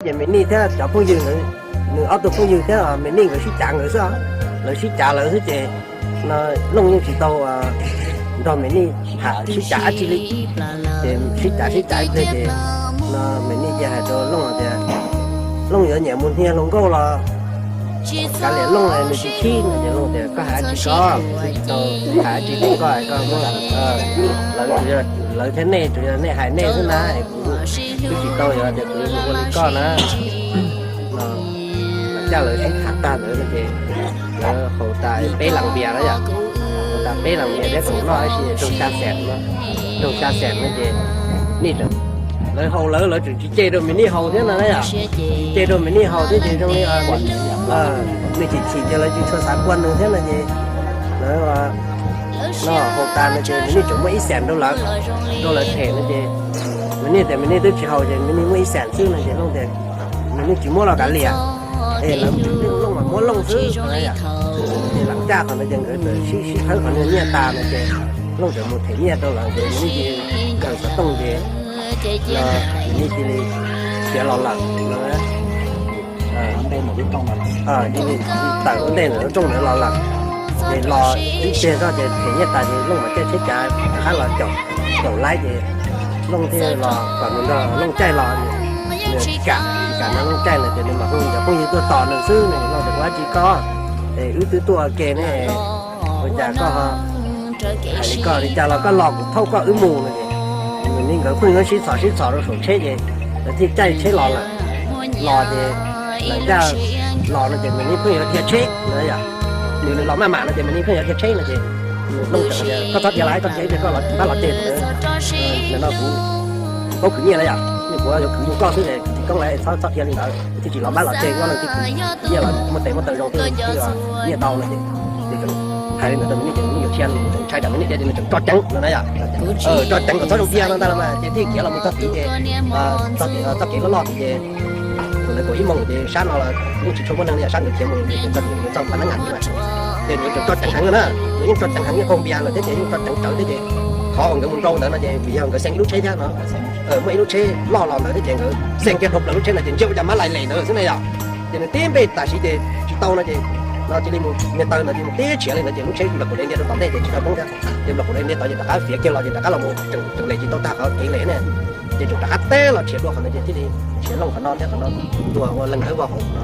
Ces Me Nij thiab cov phooj ywg, nws ob tug phooj ywg thiab Me Nij nkawd sib cav nkawd xwb, lawv sib cav lawv xwb ces no Looj yeej tsis tau nrog Me Nij tham sib cav dab tsi li. Ces sib cav sib cav ib pliag ces no Me Nij cia hais rau Looj tias Looj yuav nyiam mus hnia hluas nkauj los kav liam Looj nws tsis khib no ces Looj tias koj hais dab tsi ko, kuv twb tsis tau hais dab tsi rau koj, koj muab lawv thiab nej tsuas yog nej hais nej xwb na, kuv twb tsis tau yog tias kuv yuav mus ua li koj na. Caj lawv sib tham tag ntawd no ces lawv haus tas peb las npias na yom, haus tas peb las npias thiab khoom noj tab sis raug xya xees no, raug xya xees no ces Nij, lawv haus lawv, lawv tseem tsis ce rau Me Nij haus thiab no na yom, tsis ce rau Me Nij haus thiab ces zoo li nws chim chim ces lawv tsis tshua xav kua nws thiab no ces lawv no haus tas no ces Me Nij tseem muab ib xees rau lawv, rau lawv them no ces Me Nij tias Me Nij twb tsis haus ces Me Nij muab ib xees xwb no ces Looj tias Me Nij tsis muab los kav liam, es lawv Looj mas muab Looj xwb no yom. Ces lam caj qhov no ces nkawd txawm sib sib thawb qhov nyiaj tas no ces Looj txawm mus them nyiaj rau lawv ces Me Nij cia li kawm xov tooj ces Me Nij cia li khiav los lawm no. Cia li tawm lub ntej ntawm lub rooj ntawd los lawm. Ces los ib pliag zoj ces them nyiaj tas ces Looj mam caij tsheb cav rov qab los caum, caum laib ces Looj thiaj los kom nws nrog Looj caij los. Nws tsis kam, tsis kam nrog Looj caij lawm ces nws mam hu cov phooj ywg tuaj tos nws xwb no. Looj tias ua dab tsi koj, es wb twb tuaj ua ke ne, ua cas koj hais li koj, li cas los koj los kuv thauj koj wb mus no ces Me Nij nkawd pheej yuav sib txhom sib txhom rau saum tsheb ces lawv thiaj caij tsheb los lawm. Los ces lawv caij los no ces Me Nij pheej yuav dhia tsheb no yom, nws los maj mam no ces Me Nij pheej yuav dhia tsheb no ces Looj tias koj txhob dhia lawm, koj dhia ib pliag koj los pab los ceg no kuv paub khwv nyiaj na yom, kuv yuav khwv yug koj xwb es tsis koob lawm, txhob txhob dhia li ntawd, thiaj tsis los pab los ceg, koj leej twg khwv nyiaj los muaj tes muaj taw zoo thiaj nyiaj tau no ces hais li ntawd rau Me Nij ces Me Nij yuav dhia, ntshai tsam Me Nij dhia ces nws tseem tso ceev no na yom. Tso ceev kom txhob zoo dhia no ntag los mas ces thiaj khiav los mus txog tid ces txog kev loj loj tid ces thaum ntawd kaum ib moos ces sab no los yeej tsis tshua muaj neeg li, sab nkawd khiav mus txog tim txog Phab Nab Ngas ces nkawd tseem tso ceev heev na, nkawd yeej tso ceev heev, yeej qaug npias lawm thiab ces yeej tso ceev tsawv thiab ces qhov uas nkawd mus nrau ntawd no ces vim yog nkawd xeem ib lub tsheb thiab no, muaj ib lub tsheb loj los ntawd thiab ces nkawd xeem kiag dhau plaws lub tsheb no ces ntsia ua cas mab lais lem ntawd xwb na yom. Ces nws tib npej tam sim ces tsis tau no ces no cia li mus niag taw ntawd ces mus tib tshiav li ntawd ces lub tsheb nplas qaum dai ntiag rau tom ntej ces tsis tau poob thiab. Ces nplas qaum dai ntiag tod ces rov qab fiav kiag los ces rov qab los mus tseem lem tsis tau tag qhov kev lem ne. Ces tseem rov qab teb los tshiav dua qhov ntawd ces thiaj li tshiav Looj qhov no thiab qhov no, tua ua leej thawb voj haum no.